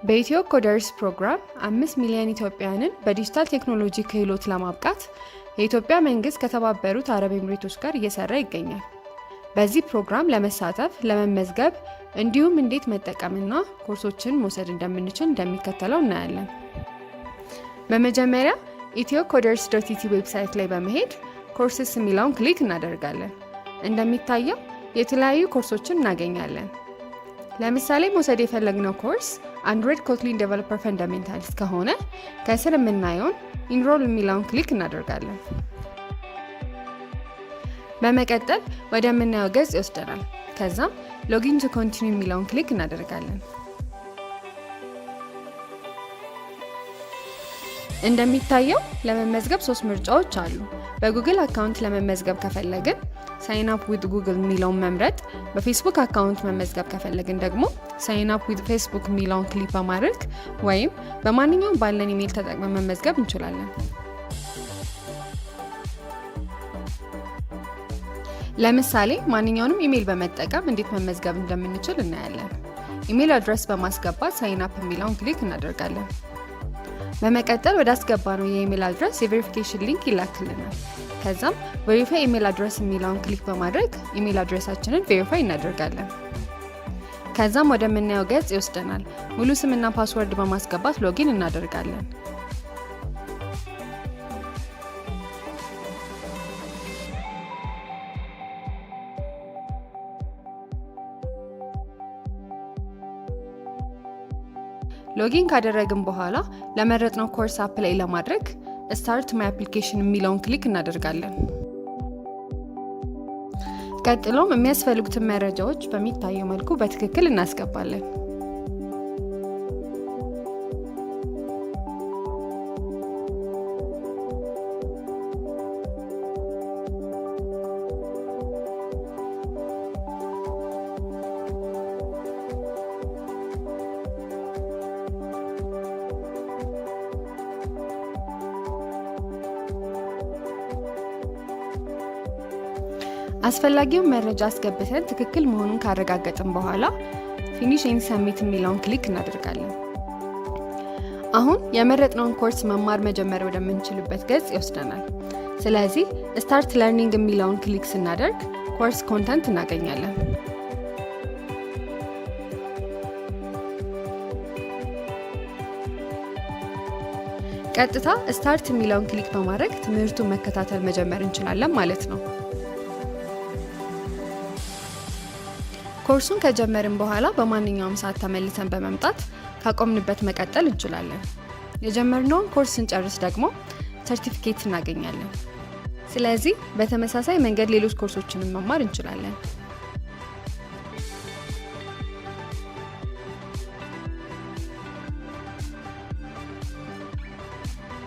በኢትዮ Coders ፕሮግራም 5 ሚሊዮን ኢትዮጵያውያንን በዲጂታል ቴክኖሎጂ ክህሎት ለማብቃት የኢትዮጵያ መንግስት ከተባበሩት አረብ ኤምሬቶች ጋር እየሰራ ይገኛል። በዚህ ፕሮግራም ለመሳተፍ፣ ለመመዝገብ እንዲሁም እንዴት መጠቀምና ኮርሶችን መውሰድ እንደምንችል እንደሚከተለው እናያለን። በመጀመሪያ ethiocoders.et website ላይ በመሄድ courses የሚለውን click እናደርጋለን። እንደሚታየው የተለያዩ ኮርሶችን እናገኛለን። ለምሳሌ መውሰድ የፈለግነው ኮርስ Android Kotlin Developer Fundamentals ከሆነ ከስር የምናየውን enroll የሚለውን click እናደርጋለን። በመቀጠል ወደምናየው ገጽ ይወስደናል። ከዛም login to continue የሚለውን click እናደርጋለን። እንደሚታየው ለመመዝገብ ሶስት ምርጫዎች አሉ። በ Google account ለመመዝገብ ከፈለግን sign up with Google የሚለውን መምረጥ፣ በ Facebook account መመዝገብ ከፈለግን ደግሞ sign up with Facebook የሚለውን click በማድረግ ወይም በማንኛውም ባለን ኢሜይል ተጠቅመን መመዝገብ እንችላለን። ለምሳሌ ማንኛውንም ኢሜይል በመጠቀም እንዴት መመዝገብ እንደምንችል እናያለን። Email address በማስገባት sign up የሚለውን click እናደርጋለን። በመቀጠል ወደ አስገባነው የ email address የ verification link ይላክልናል። ከዛም verify email address የሚለውን click በማድረግ email address ኣችንን verify እናደርጋለን። ከዛም ወደምናየው ገጽ ይወስደናል። ሙሉ ስምና password በማስገባት login እናደርጋለን። Login ካደረግን በኋላ ለመረጥነው ኮርስ apply ለማድረግ start my application የሚለውን click እናደርጋለን። ቀጥሎም የሚያስፈልጉትን መረጃዎች በሚታየው መልኩ በትክክል እናስገባለን። አስፈላጊውን መረጃ አስገብተን ትክክል መሆኑን ካረጋገጥን በኋላ finish and submit የሚለውን click እናደርጋለን። አሁን የመረጥነውን ኮርስ መማር መጀመር ወደምንችልበት ገጽ ይወስደናል። ስለዚህ start learning የሚለውን click ስናደርግ course content እናገኛለን። ቀጥታ start የሚለውን click በማድረግ ትምህርቱን መከታተል መጀመር እንችላለን ማለት ነው። ኮርሱን ከጀመርን በኋላ በማንኛውም ሰዓት ተመልሰን በመምጣት ካቆምንበት መቀጠል እንችላለን። የጀመርነውን ኮርስ ስንጨርስ ደግሞ ሰርቲፊኬት እናገኛለን። ስለዚህ በተመሳሳይ መንገድ ሌሎች ኮርሶችንም መማር እንችላለን።